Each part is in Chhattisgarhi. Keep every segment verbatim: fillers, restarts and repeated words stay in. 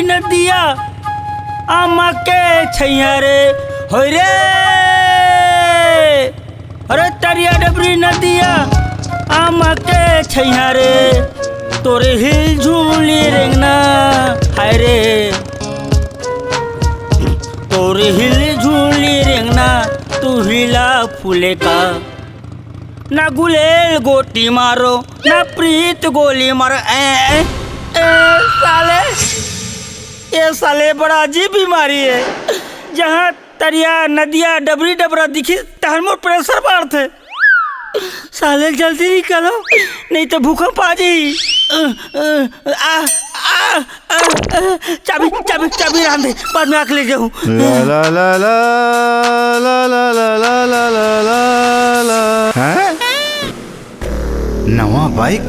नदिया, आमा के छैया रे, होय रे। अरे तरिया डबरी नदिया, आमा के छैया रे, तोरे हिल झूली रेंगना, हाय रे। तोरे हिल झूली रेंगना, तू हिला फूले का। ना गुलेल गोटी मारो, ना प्रीत गोली मारो। ए, ए, ए, साले, ये साले बड़ा अजीब बीमारी है। जहाँ तरिया, नदिया, डबरी, डबरा दिखी, तहन मोर प्रेशर बढ़थे। साले जल्दी निकलो, नहीं तो भूकंप आ जाई। अ, अ, आ, आ, अ, अ, चाबी, चाबी, चाबी रहन दे, बाद में आके ले जाहूँ। ला, ला, ला, ला, ला, ला, ला, ला, ला, ला, ला, ला। हैं? नवा बाइक?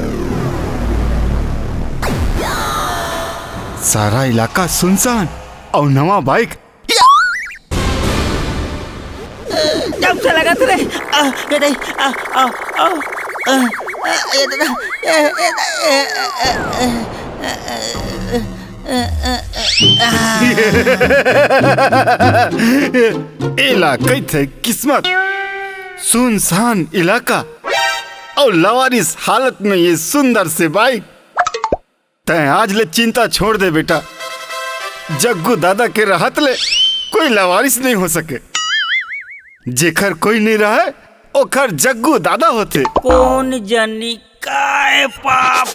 सारा इलाका सुनसान। अउ नवा बाइक? जब से लगत रे, आ, ये दे, आ, आ, आ, आ, आ, ये दे, ये, ये, ये, आ, आ, आ, आ, आ, आ, आ, आ। एला कहिथे किस्मत। सुनसान इलाका अउ लवारिस हालत में ये सुंदर से बाइक। तैं आज ले चिंता छोड़ दे बेटा। जग्गू दादा के रहत ले कोई लवारिस नहीं हो सके। जेखर कोई नहीं रहे, ओखर जग्गू दादा होथे। कोन जनी काय पाप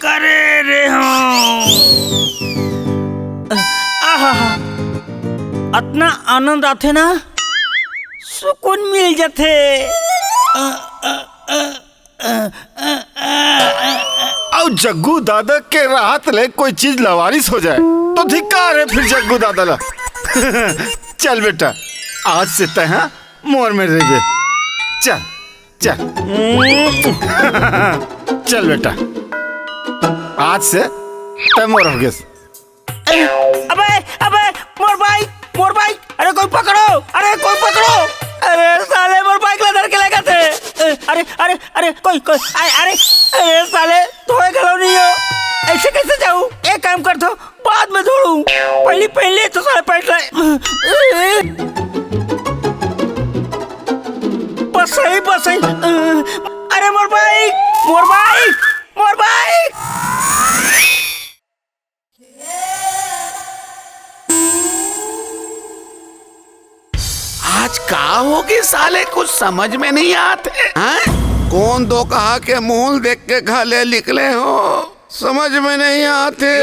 करे रे हूँ। आहा, अतना आनंद आथे ना, सुकून मिल जथे। अ, अ, अ, अ, अ, अ, अ, अ। अउ जग्गू दादा के रहत ले कोई चीज लवारिस हो जाए, तो धिक्कार है फिर जग्गू दादा ला। चल बेटा, आज से तैं हा मोर में रहिबे। चल, चल। चल बेटा, आज से तैं मोर हो गेस। अबे, अबे, मोर बाइक, मोर बाइक, अरे कोई पकड़ो, अरे कोई पकड़ो, अरे साले मोर बाइक ला धर के लेगथे। अरे, अरे, अरे, कोई, कोई, अरे, अरे, अरे साले, धोए घलो नहीं हो, ऐसे कैसे जाऊँ? एक काम कर दो, बाद में धोऊँ, पहली, पहले तो साले पैंट लाए। बस सही, बस सही। अरे मोर बाइक, मोर बाइक, मोर बाइक। आज का होगे साले, कुछ समझ में नहीं आत हे, हैं? कोन धोखा के मुंह देख के घर ले निकले हो, समझ में नहीं आत हे।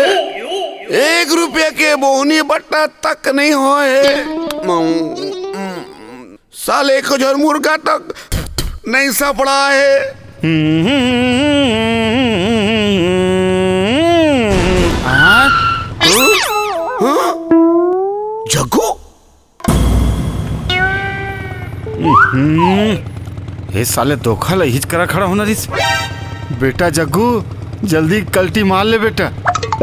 एक रुपया के बोहनी बट्टा तक नहीं होए हे। मऊ, साले को झर मुर्गा तक नहीं सपड़ा हे। हाँ? हाँ? जग्गू? हम्म, ये साले धोखा ला हिच करा खड़ा होना रिस। बेटा जग्गू, जल्दी कल्टी मार ले बेटा,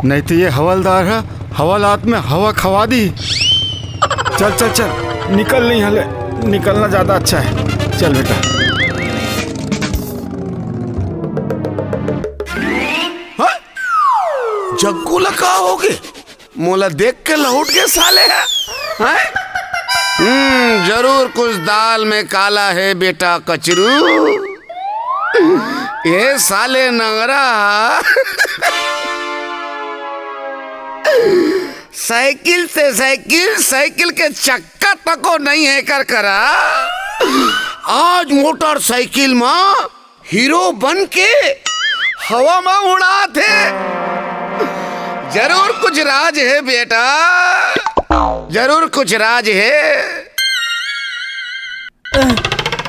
नहीं तो ये हवलदार है, हवालात में हवा खवा दी। चल, चल, चल, निकल नहीं हले, निकलना ज्यादा अच्छा है। चल बेटा। हाँ? जग्गू ला का होगे? मोला देख के लहुट के साले है, हैं? हम्म, जरूर कुछ दाल में काला है बेटा कचरू। ये साले नंगरा साइकिल से साइकिल, साइकिल के चक्का तको नहीं है कर करा। आज मोटरसाइकिल मा हीरो बन के हवा मा उड़ात हे। जरूर कुछ राज हे बेटा, जरूर कुछ राज हे।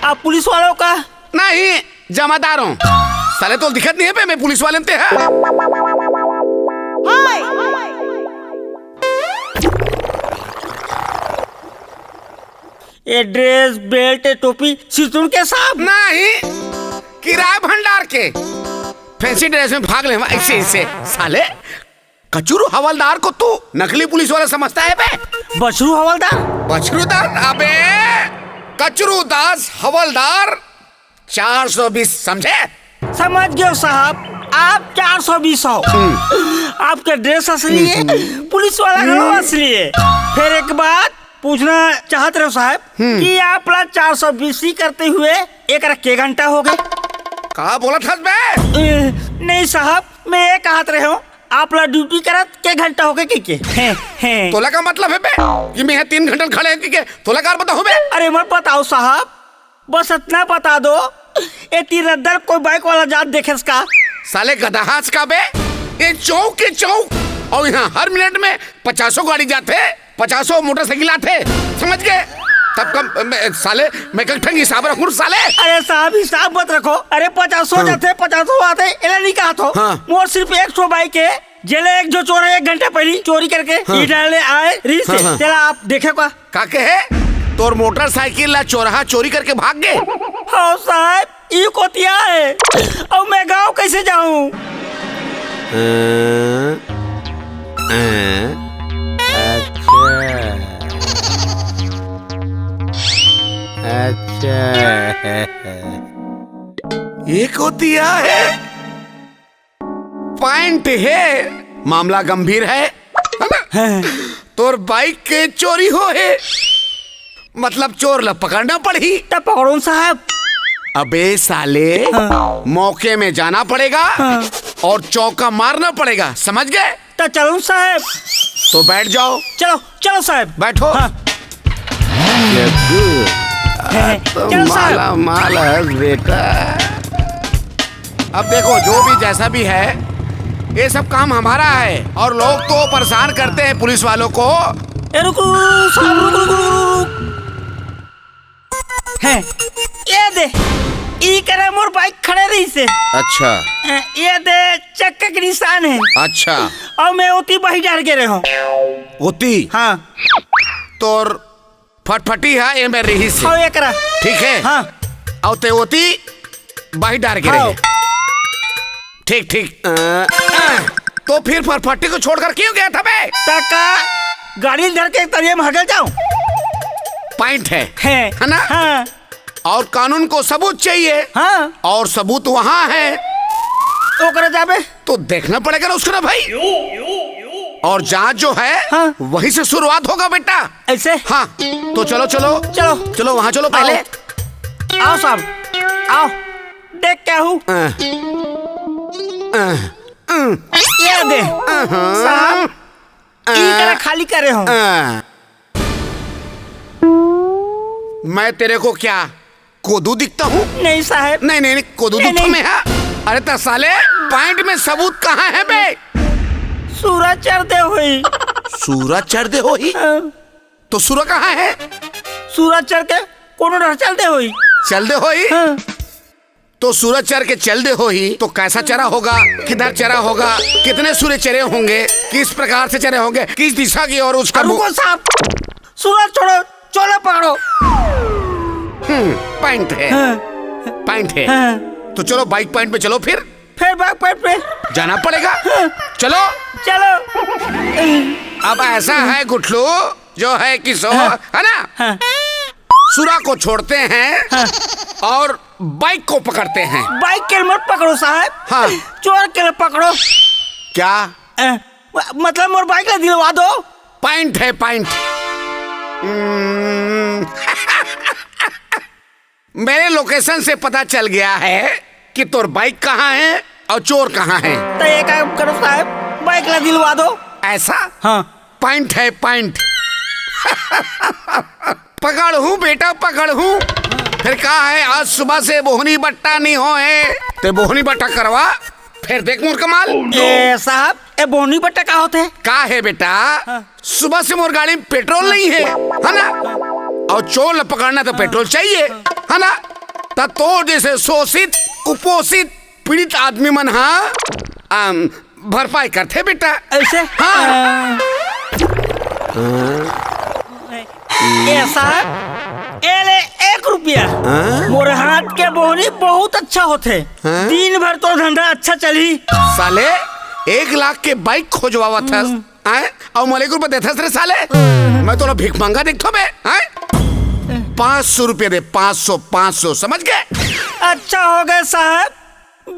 आप पुलिस वालों का? नहीं, जमादार हूँ। साले तो दिखत नहीं है बे, मैं पुलिस वाले ते है। ये ड्रेस, बेल्ट, टोपी, सितुन के साहब? नहीं, किराया भंडार के। फैंसी ड्रेस में भाग ले, ऐसे, ऐसे। साले, कचरू हवलदार को तू नकली पुलिस वाला समझता है बे? बछरू हवलदार? बछरूदार? अबे, कचरू दास हवलदार चार सौ बीस, समझे? समझ गयो साहब, आप चार सौ बीस हो। आपके ड्रेस असली है, पुलिस वाला घलो असली है। फिर एक बात पूछना चाहत रहे साहब कि आप ला चार सौ बीस ही करते हुए एक के घंटा हो गए। का बोलत हस बे? ए, नहीं साहब, मैं ये कहत रहे हूँ, आप ला ड्यूटी करत के घंटा हो गए के, के? हैं, हैं। तोला का मतलब है बे कि मैं यहाँ तीन घंटा खड़े हैं के? तोला कार बताओ बे। अरे मत बताओ साहब, बस इतना बता दो, ये तीन अंदर कोई बाइक वाला जात देखेस का? साले गदहास का बे, ये चौक के चौक, और यहाँ हर मिनट में पचासों गाड़ी जाते, पचासों मोटरसाइकिल आते, समझ गए? तब कम मैं, साले, मैं कक ठंग हिसाब रखूं साले। अरे साहब, हिसाब मत रखो। अरे पचासों हाँ। जाते, पचासों आते, एला नहीं कहा थो। हाँ। मोर सिर्फ एक सौ बाइक है, जेले एक जो चोर है, एक घंटा पहली चोरी करके हाँ। इधर ले आए, रीस हाँ, है। हाँ। तेला आप देखे का? का कहे? तोर मोटरसाइकिल ला चोरहा चोरी करके भाग गए? हाँ साहब, ई कोतिया है। अब मैं गांव कैसे जाऊं? अं, अं, अच्छा। अच्छा। ये कोतिया है। पॉइंट है, मामला गंभीर है, है ना? हैं। तोर बाइक के चोरी हो है, मतलब चोर ला पकड़ना पड़ही। त पकड़ो साहब। अबे साले, हाँ। मौके में जाना पड़ेगा हाँ। और चौका मारना पड़ेगा, समझ गए? त चलो साहब। तो बैठ जाओ। चलो, चलो साहब। बैठो। हाँ। जग्गू, हैं, आज तो चलो साहब। माला माल है बेटा। अब देखो, जो भी जैसा भी है, ये सब काम हमारा है और लोग तो परेशान करते हैं पुलिस वालों को। ए, रुक, रुक, रुक, रुक, रुक, रुक। हैं, ये दे, ई करा मोर बाइक खड़े रही से। अच्छा। हैं, ये दे, चक्का के निशान है। अच्छा। और मैं ओती बही डार के रहे हूँ। ओती? हाँ। तोर फटफटी है, ये मैं रही से। हाँ, ये करा। ठीक है? हाँ। और ते ओती बही डार के हाँ। रहे। ठीक, ठीक। अ, अ, तो फिर फटफटी को छोड़कर क्यों गया था बे? तका गाड़ी धर के तरिया में हगल जाऊं? पॉइंट है। है। है ना? हाँ। और कानून को सबूत चाहिए। हाँ। और सबूत वहाँ है। ओकरा जाबे। तो देखना पड़ेगा ना उसको ना भाई। और जांच जो है, हाँ। वहीं से शुरुआत होगा बेटा। ऐसे? हाँ। तो चलो, चलो। चलो। चलो, वहाँ चलो पहले। आओ। आओ साहब, आओ। देख क्या हूँ? अ, अ, अ, ये दे। अ, साहब, अ, ई करा खाली करे हो। अ। मैं तेरे को क्या कोदू दिखता हूँ? नहीं साहब। नहीं, नहीं, नहीं, कोदू नहीं, दिखता नहीं। मैं, हाँ? अरे त साले, पॉइंट में सबूत कहाँ है बे? सूरज चढ़ते हुई। सूरज चढ़ते हुई? हाँ। तो सूरज कहाँ है? सूरज चढ़ के कोनो डहर चलते हुई। चलते हुई? हाँ। तो सूरज चढ़ के चल दे होही, तो कैसा चरा होगा, किधर चरा होगा, कितने सूर्य चरे होंगे, किस प्रकार से चरे होंगे, किस दिशा की ओर उसका अब मुंह? रुको साहब, सूरज छोड़ो, चोला पकड़ो। हम्म, पॉइंट है। हाँ। पॉइंट है। हाँ। तो चलो, बाइक पॉइंट पे चलो फिर। फिर बाइक पॉइंट पे? जाना पड़ेगा। हाँ। चलो। चलो। अब ऐसा है गुठलू, जो है किशोर, हाँ। है ना? हाँ। सुरा को छोड़ते हैं हाँ। और बाइक को पकड़ते हैं। बाइक के मत पकड़ो साहब। हाँ। चोर के पकड़ो। क्या? अ, म-, मतलब मोर बाइक ला दिलवा दो। पॉइंट है, पॉइंट। हम्म। मेरे लोकेशन से पता चल गया है कि तोर बाइक कहाँ है और चोर कहाँ है। तो ये काम करो साहब, बाइक ला दिलवा दो। ऐसा? हाँ। पॉइंट है, पॉइंट। पकड़ हूँ बेटा, पकड़ हूँ। फिर कहा है, आज सुबह से बोहनी बट्टा नहीं हो है, ते बोहनी बट्टा करवा, फिर देख मोर कमाल। ए साहब, ए बोहनी बट्टा का होते? का है बेटा? हाँ। सुबह से मोर गाड़ी में पेट्रोल नहीं है, है ना? और चोर ल पकड़ना तो पेट्रोल चाहिए, है ना? त तोर जैसे शोषित, कुपोषित, पीड़ित आदमी मन हा, अम, भरपाई करथे बेटा। ऐसे? हाँ। अ, ए साहब, ए ले एक रुपया। हाँ? मोर हाथ के बोहनी बहुत अच्छा होथे। हाँ? दिन भर तो धंधा अच्छा चलही। साले, एक लाख के बाइक खोजवावत हस, हम्म। आय? अउ मोला एक रुपया देथस रे साले? मैं तोला भीख मंगा देखथो बे, आय? पाँच सौ रुपया दे, पाँच सौ, पाँच सौ, समझ गए? अच्छा हो गए साहब,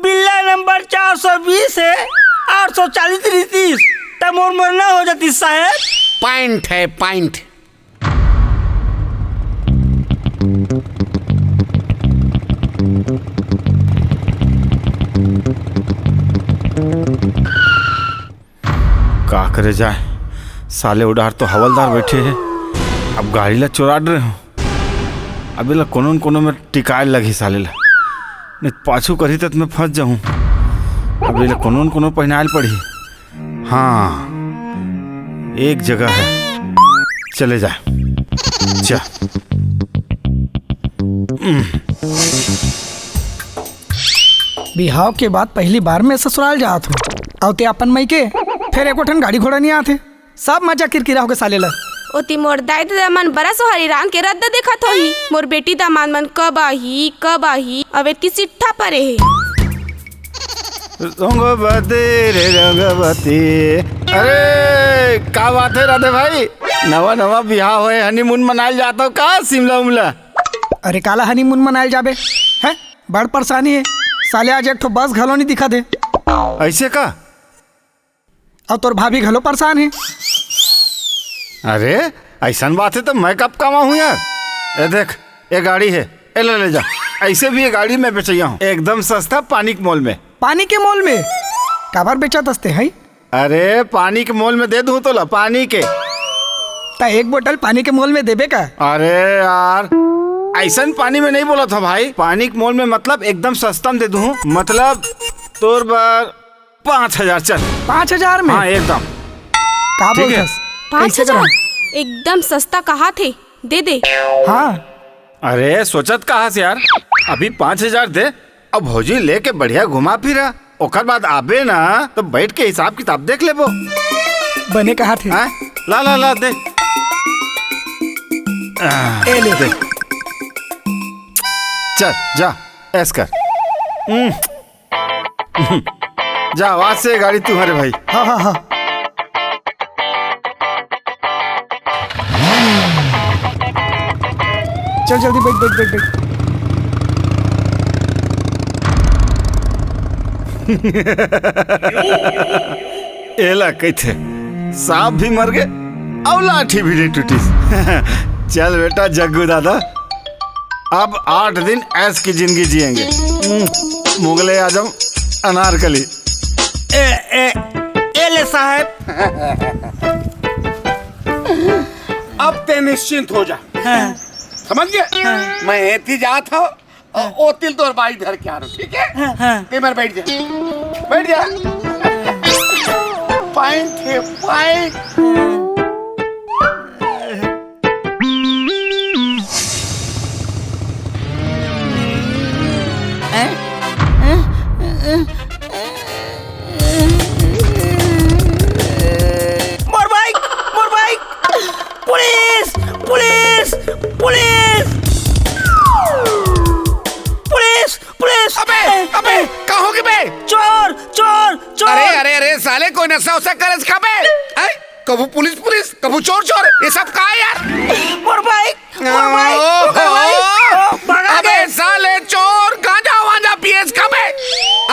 बिल्ला नंबर चार सौ बीस हे, आठ सौ चालीस रिहिस, त मोर मरना हो जातिस साहेब। पॉइंट हे, पॉइंट। का करे जाय, साले ओ डाहर तो हवलदार बइठे हे। अब गाड़ी ला चोरा डरे हों। अब एला कोनो न कोनो में टिकाय लगही साले ला, नहीं त पाछू करही त मैं फंस जाहूं। अब एला कोनो न कोनो पहिनाय ल पड़ही। हाँ, एक जगह हे, चले जा। जा। बिहाव के बाद पहली बार मैं ससुराल जात हों, अउ ते अपन मइके, फेर एको ठन गाड़ी घोड़ा नइ आत हे। सब मजा किरकिरा होगे साले ला। ओती मोर दाई ददा मन बरा सोहारी रांध के रद्दा देखत होही। मोर बेटी दामाद मन कब आही, कब आही, अउ एती सिट्ठा परे हे। रंगवती रे रंगवती। अरे, का बात हे राधे भाई? नवा नवा बिहाव होय, honeymoon मनाय ल जात हव का शिमला उमला? अरे, काला honeymoon मनाय ल जाबे? हैं? बड़ परेशानी हे। साले आज एक ठो बस घलो नइ दिखत हे। अइसे का? अउ तोर भाभी घलो परेशान हे। अरे, अइसन बात हे त मैं कब कमाहूं यार? ए देख, ए गाड़ी हे, एला ले जा। अइसे भी ए गाड़ी मैं बेचइया हों, एकदम सस्ता पानी के मोल में। पानी के मोल में? काबर बेचत हस ते हई? अरे, पानी के मोल में दे दूं तोला, पानी के। त एक बोतल पानी के मोल में देबे का? अरे यार, अइसन पानी में नइ बोलत हों भाई, पानी के मोल में मतलब एकदम सस्ता में दे दूं, मतलब तोर बर पाँच हजार चल। पाँच हजार में? हाँ, एकदम। का ठीक हे। बोलथस? पाँच हजार? कइसे करंव? एकदम सस्ता कहाथे, दे दे। हाँ। अरे, सोचत का हस यार, अभी पाँच हजार दे, अब भौजी लेके बढ़िया घुमा फिरा, ओकर बाद आबे ना, त बइठ के हिसाब किताब देख लेबो। बने कहाथे। हाँ? ला, ला, ला, दे। आ, ए ले। दे। चल, जा, ऐश कर। हम्म। जा, आज से गाड़ी तुम्हारे भाई। हाँ, हाँ, हाँ। चल जल्दी बैठ, बैठ, बैठ, बैठ। एला कहिथे, सांप भी मर गे अउ लाठी भी नइ टूटिस। चल बेटा जग्गू दादा, अब आठ दिन ऐश की जिंदगी जिएंगे। हम्म, मुगले आजम अनारकली। ए, ए, ए ले साहेब। अब ते निश्चिंत हो जा। हाँ। समझ गए? हाँ। मैं एती जात हूँ, ओ, ओ तिल तोर बाइक धर के आ रहा हूँ, ठीक है? हाँ, हाँ। ते मेरे बैठ जा, बैठ जा। पाइन थे, पाइन। मोर बाइक, मोर bike. Police, police, police. Police, police. अबे, अबे, का होगे बे? चोर, चोर, चोर। अरे, अरे, अरे, साले कोई नशा वशा करे से खाबे? हैं? कभू पुलिस, पुलिस, कभू चोर, चोर। ये सब का है यार? मोर बाइक, मोर बाइक, ओहो। मोर बाइक। ओ, भगा अबे दे। साले चोर, गांजा वांजा पिए से खाबे?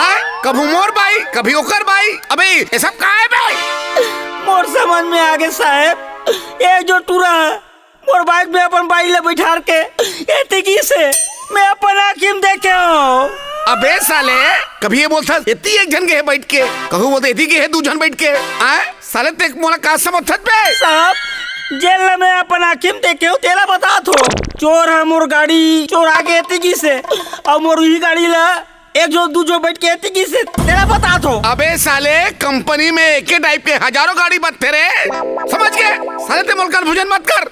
हैं? कभू मोर बाइक, कभी ओकर बाइक। अबे, ये सब का है बे? मोर समझ में आगे साहेब, ये जो टूरा है, मोर बाइक में अपन बाइक ले बैठार के एती गिस हे, मैं अपन आँखी में देखे हूँ। अबे साले, कभी ये बोलथस एती एक झन गे हे बैठ के, कभू बोलथस एती गे हे दू झन बैठ के। आय साले, ते मोला का समझथस बे? साहब, जेन ल मैं अपन आँखी में देखे हूँ, तेला बतात हों। चोर ह मोर गाड़ी चोरा के एती गिस हे, अउ मोर उही गाड़ी ला एक झो दू झो बैठ के एती गिस हे, तेला बतात हों। अबे साले, कंपनी में एके टाइप के हजारों गाड़ी बनथे रे, समझ गे? साले, ते मोला confusion मत कर,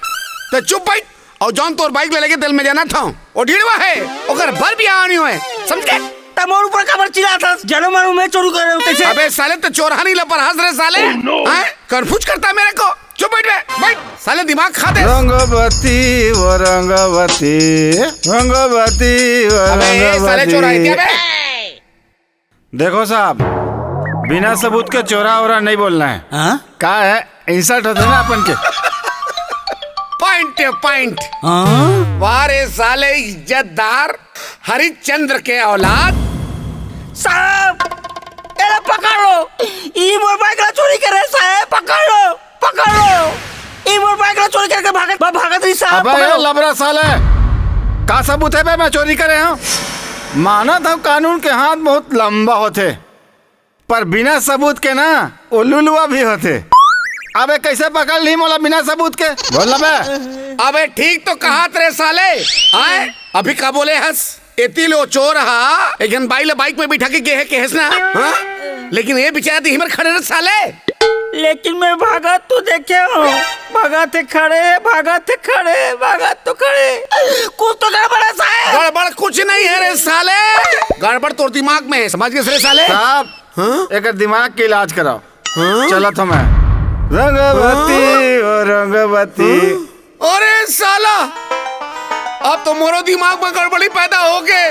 ते चुप बैठ। अउ जौन तोर बाइक ले लेके दिल में जाना था, वो ढीड़वा है, ओकर बर भी आनी होए, समझ गे? ते मोर ऊपर काबर चिल्लाथस? जानो मानो मैं चोरी करे हूँ तैसे। अबे साले, ते चोरहानी ला पर हंस रे साले। Oh no। हैं? Confuse करता है मेरे को। चुप बैठ बे, बैठ। साले दिमाग खा दे। रंगवती, वो रंगवती, रंगवती, वो अबे, साले रंगवती। चोरा है क्या बे? देखो साहब, बिना सबूत के चोरा ओरा नहीं बोलना है। हाँ? का है, insult होथे ना अपन के। Point है, point। हाँ? वाह रे साले इज्जतदार हरिश्चंद्र के औलाद, साहब, एला पकड़ लो। ई मोर बाइक ला चोरी करे साहब, पकड़ लो, पकड़ लो। ई मोर बाइक ला चोरी करके भागत, भागत रही साहब, अबे पकड़ ए लो। लबरा साले, का सबूत हे बे मैं चोरी करे हंव? मानत हंव कानून के हाथ बहुत लंबा होथे, पर बिना सबूत के ना ओ लुलुआ भी होथे। अबे कइसे पकड़ लिही मोला बिना सबूत के? बोल ना बे। अबे ठीक तो कहत रे साले। आय, अभी का बोले हस? एती ले ओ चोर हा एक झन बाई ला बाइक में बिठा के गे हे केहेस ना, हां? लेकिन ए बिचारा त इही मेर खड़े रे साले। लेकिन मैं भागत तो देखे हंव, भागत हे खड़े, भागत हे खड़े, भागत तो खड़े। कुछ तो गड़बड़ हे साहब। गड़बड़ कुछ नहीं हे रे साले, गड़बड़ तोर दिमाग में हे, समझ गेस रे साले? साहब, हां? एकर दिमाग के इलाज कराओ। हां? चलत हंव मैं। रंगवती, हां? ओ रंगवती। हां? अरे साला, अब तो मोरो दिमाग में गड़बड़ी पैदा होगे।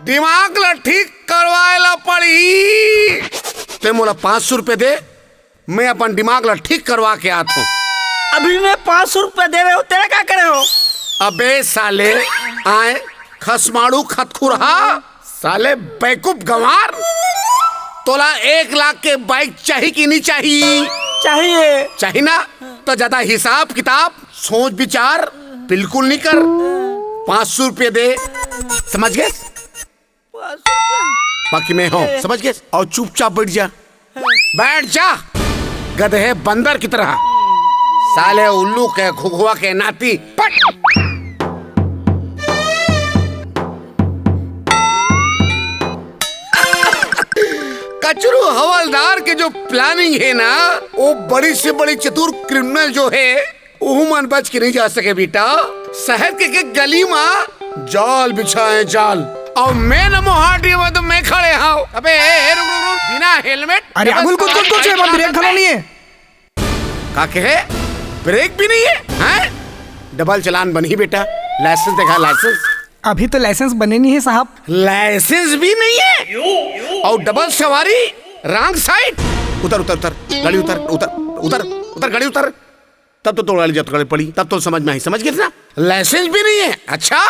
दिमाग ला ठीक करवाय ला पड़ही। तें मोला पांच सौ रुपया दे, मैं अपन दिमाग ला ठीक करवा के आत हंव। अभी मैं पांच सौ रुपया दे रहे हंव, तेला का करे हस? अबे साले, आय खसमाड़ू खतखुरहा, साले बेवकूफ गंवार, तोला एक लाख के बाइक चाही कि नहीं चाही? चाहिए। चाही ना? त ज्यादा हिसाब किताब, सोच विचार बिल्कुल नहीं कर। पांच सौ रुपया दे, समझ गेस? पांच सौ रुपया? बाकी मैं हंव, समझ गेस? अउ चुपचाप बैठ जा। बैठ जा, गधे बंदर की तरह। साले उल्लू के घुघुआ के नाती। पट। कचरू हवलदार के जो planning हे ना, ओ बड़ी से बड़ी चतुर criminal जो हे, ओहू मन बच के नहीं जा सके बेटा। शहर के, के गली मा जाल बिछाए जाल। अउ मैं न मोहाटी में तो मैं खड़े हंव। अबे ए, ए, रुक, रुक, रुक, बिना helmet, अरे, double आगुल कुछ, कुछ, कुछ, सवारी एमा brake घलो नहीं हे। का कहे? Brake भी नहीं हे, हैं? Double चालान बनही बेटा, license देखा, license। अभी तो license बने नहीं हे साहब। License भी नहीं हे अउ double सवारी, wrong side। उतर, उतर, उतर, गाड़ी उतर, उतर, उतर, उतर, गाड़ी उतर। तब तो तोला ले जात करे पड़ी, तब तो समझ में आही, समझ गेस ना? License भी नहीं हे। अच्छा,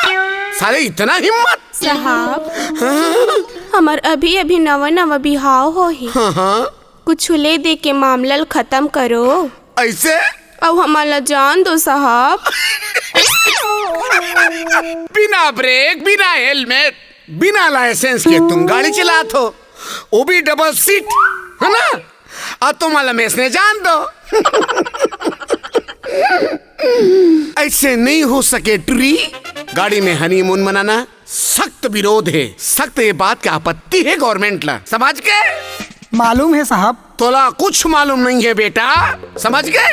साले इतना हिम्मत। साहब, हाँ? हमर अभी अभी नवा नवा बिहाव होही। हाँ, हाँ। कुछ ले दे के मामला ल खत्म करो। ऐसे? अउ हमन ला जान दो साहब। बिना brake, बिना helmet, बिना license के तुम गाड़ी चलात हो, वो भी double seat, है ना? अब तुम वाला में से जान दो। ऐसे नहीं हो सके टुरी। गाड़ी में honeymoon मनाना सख्त विरोध हे, सख्त ये बात के आपत्ति हे government ला, समझ के? मालूम हे साहब। तोला कुछ मालूम नहीं हे बेटा, समझ के?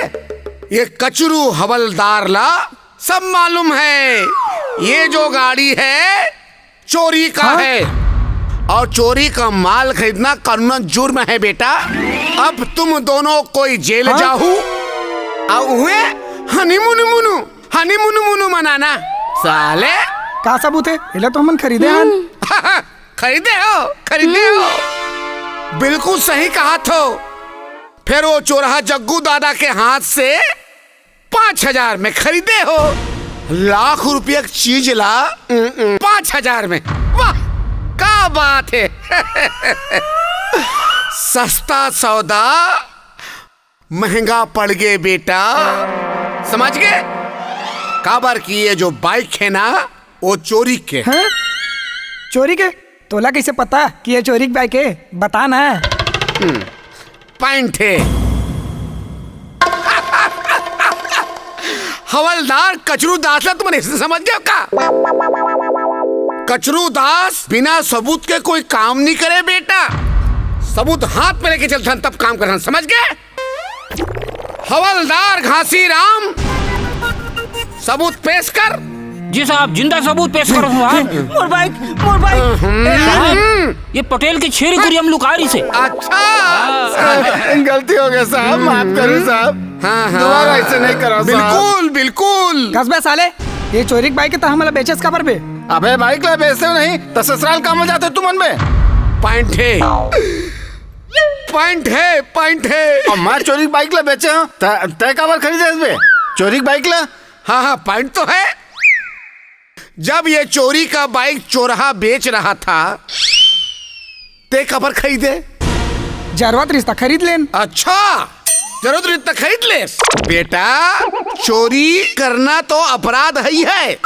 ये कचरू हवलदार ला सब मालूम हे। ये जो गाड़ी हे चोरी का हाँ? हे अउ चोरी का माल खरीदना कानूनन जुर्म हे बेटा। अब तुम दोनों कोई जेल हाँ? जाहू अउ उहें honeymoon मुनू, honeymoon मुनू मनाना साले। का सबूत हे? एला तो हमन खरीदे हन। खरीदे हो, खरीदे हो, बिल्कुल सही कहत हो। फिर वो चोरहा जग्गू दादा के हाथ से पाँच हजार में खरीदे हो, लाख रुपया की चीज ला पाँच हजार में। वाह, का बात हे। सस्ता सौदा महंगा पड़ गे बेटा, समझ गे? काबर कि ये जो bike हे ना, वो चोरी के। हैं? चोरी के? तोला कइसे पता कि ये चोरी के bike हे? बता ना। हम्म, point हे। हवलदार कचरू दास ला तुमन अइसे समझ गे हो का? कचरू दास बिना सबूत के कोई काम नहीं करे बेटा। सबूत हाथ में लेके चलथन तब काम करथन, समझ गे? हवलदार घासीराम, सबूत पेश कर। जी साहब, जिंदा सबूत पेश करो साहब। मोर bike, मोर bike। ए, साहब, ये पटेल के छेरी कुरिया में लुका रहिसे। अच्छा, गलती हो गे साहब, माफ करो साहब। हाँ, हाँ। दोबारा अइसे नहीं करो साहब। बिल्कुल, बिल्कुल। कस बे साले, ये चोरी के bike हे त हमला बेचेस काबर बे? अबे bike ला बेचते हो नहीं, त ससुराल काबर जाते हो तुमन बे? Point हे। Point हे, point हे। अब मैं चोरी के bike ला बेचे हंव, त-, तैं काबर खरीदे हस बे? चोरी के bike ला? हाँ, हाँ, point तो हे। जब ये चोरी का bike चोरहा बेच रहा था, ते काबर खरीदे? जरूरत रिहिस त खरीद लेन। अच्छा, जरूरत रिहिस त खरीद ले। बेटा, चोरी करना तो अपराध ही है,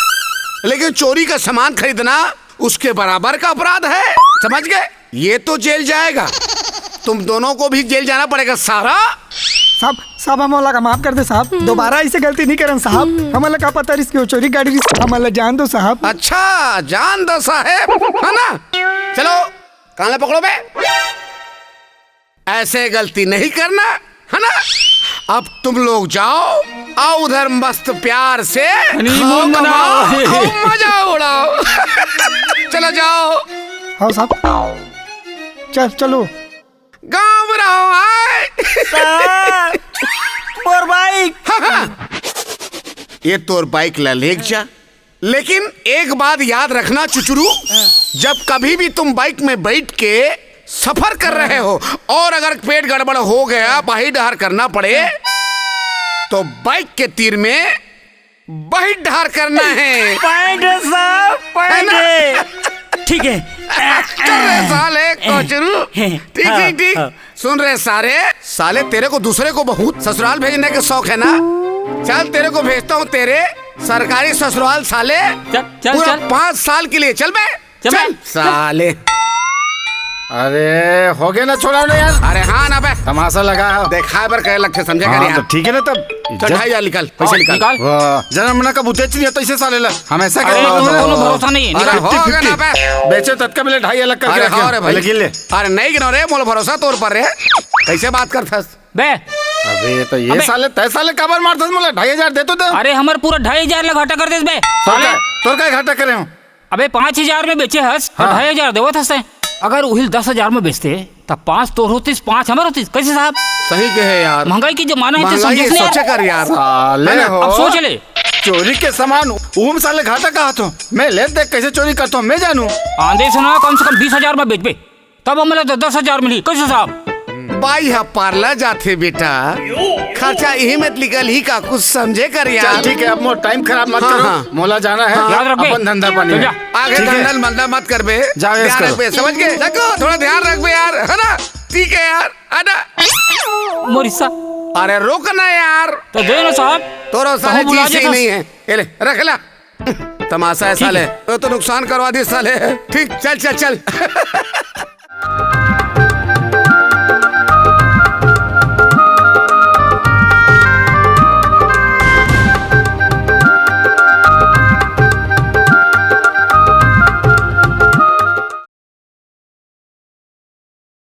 लेकिन चोरी का सामान खरीदना उसके बराबर का अपराध है, समझ गए? ये तो जेल जाएगा, तुम दोनों को भी जेल जाना पड़ेगा सारा। साहब, साहब, हमन ला माफ कर दे साहब, दोबारा ऐसे गलती नहीं करन साहब। हमन ला का पता रिहिस कि वो चोरी गाड़ी रिहिस, हमन ला जान दो साहब। अच्छा, जान दो साहेब, है ना? चलो, कान ला पकड़ो बे। ऐसे गलती नहीं करना, है ना? अब तुम लोग जाओ, आओ उधर मस्त प्यार से हनीमून खाओ, मनाओ। कमाओ, आओ, मजा उड़ाओ। चलो जाओ। हाँ साहब, चल चलो। गाँव में रहो, आए। साहब, मोर बाइक। हाँ, हाँ। ये तोर बाइक ला लेके जा, लेकिन एक बात याद रखना चुचुरू, जब कभी भी तुम बाइक में बैठ के सफर कर रहे हो और अगर पेट गड़बड़ हो गया, बाही डहर करना पड़े, तो बाइक के तीर में बाही डहर करना है। पॉइंट है साहब, पॉइंट है ना? है। ठीक है। कर रहे साले कोचरू। ठीक, हाँ, ठीक, ठीक। हाँ। सुन रहे सारे, साले तेरे को दूसरे को बहुत ससुराल भेजने के शौक है ना? चल, तेरे को भेजता हूँ तेरे सरकारी ससुराल साले। चल, चल, पूरा चल। पाँच साल के लिए। चल बे, चल बे, चल, चल। साले। अरे, हो गया ना, छोड़ा ना यार। अरे हाँ ना बे। तमाशा लगा है। देखा है बर कहे लगते, समझे कर हाँ, यार। तो ठीक है ना तब। चल, ढाई हजार निकाल, पैसे हाँ, निकाल। निकाल। वाह, जन्म ना कब उठे नहीं तो इसे साले ला। हमेशा अरे, क्या तुम दोनों भरोसा नहीं है, अरे, निकाल। हो गया ना बे। बेचे तत्का मिले ढाई अलग करके अरे, रखे हाँ हो। रे भाई। ले, गिन ले। अरे, नहीं गिनो रे, मोला भरोसा तोर पर रे। कैसे बात करथस? बे। अबे, तो ये अबे। साले, तय साले काबर मारथस मोला? ढाई हजार दे तो दे। अरे, हमर पूरा ढाई हजार ला घाटा कर देस बे। तोर साले। का, तोर का घाटा करे हूँ? अबे, पाँच हजार में बेचे हस, तो हाँ। ढाई हजार देवत हस तैं। अगर उहिल दस हजार में बेचते, तब पाँच तोर होतिस, पाँच हमर होतिस। कैसे साहब? सही कहे यार। महंगाई के जमाना है, तो महंगाई समझे के नहीं यार। सोचे कर यार। साले है ना? हो। अब सोच ले। चोरी के सामान, उम साले घाटा कहा तो। मैं ले देख कैसे चोरी करता हूँ, मैं जानू। आंधे सुना, कम से कम बीस हजार में बेचबे। तब हमला तो दस हजार मिली, कैसे साहब? बाई ह पार्लर जाथे बेटा, खर्चा इही में निकल ही का, कुछ समझे कर यार। चल ठीक है, अब मोर टाइम खराब मत हाँ, करो, हाँ। मोला जाना है, हाँ। याद रखबे। अपन धंधा पानी चल में। जा। आगे ठीक है। धंधा मंदा मत करबे, जा, ऐस ध्यान करो। रखबे, समझ गए? देखो, थोड़ा ध्यान रखबे यार, है ना? ठीक है यार, है ना? मोर हिस्सा। अरे रुक ना यार। तो दे ना साहब। तोरो साले कहूँ बुला चीज सही देथस। नहीं है, ये ले, रख ला। तमाशा है ठीक साले, है। तो, तो नुकसान करवा दी साले। ठीक, चल, चल, चल।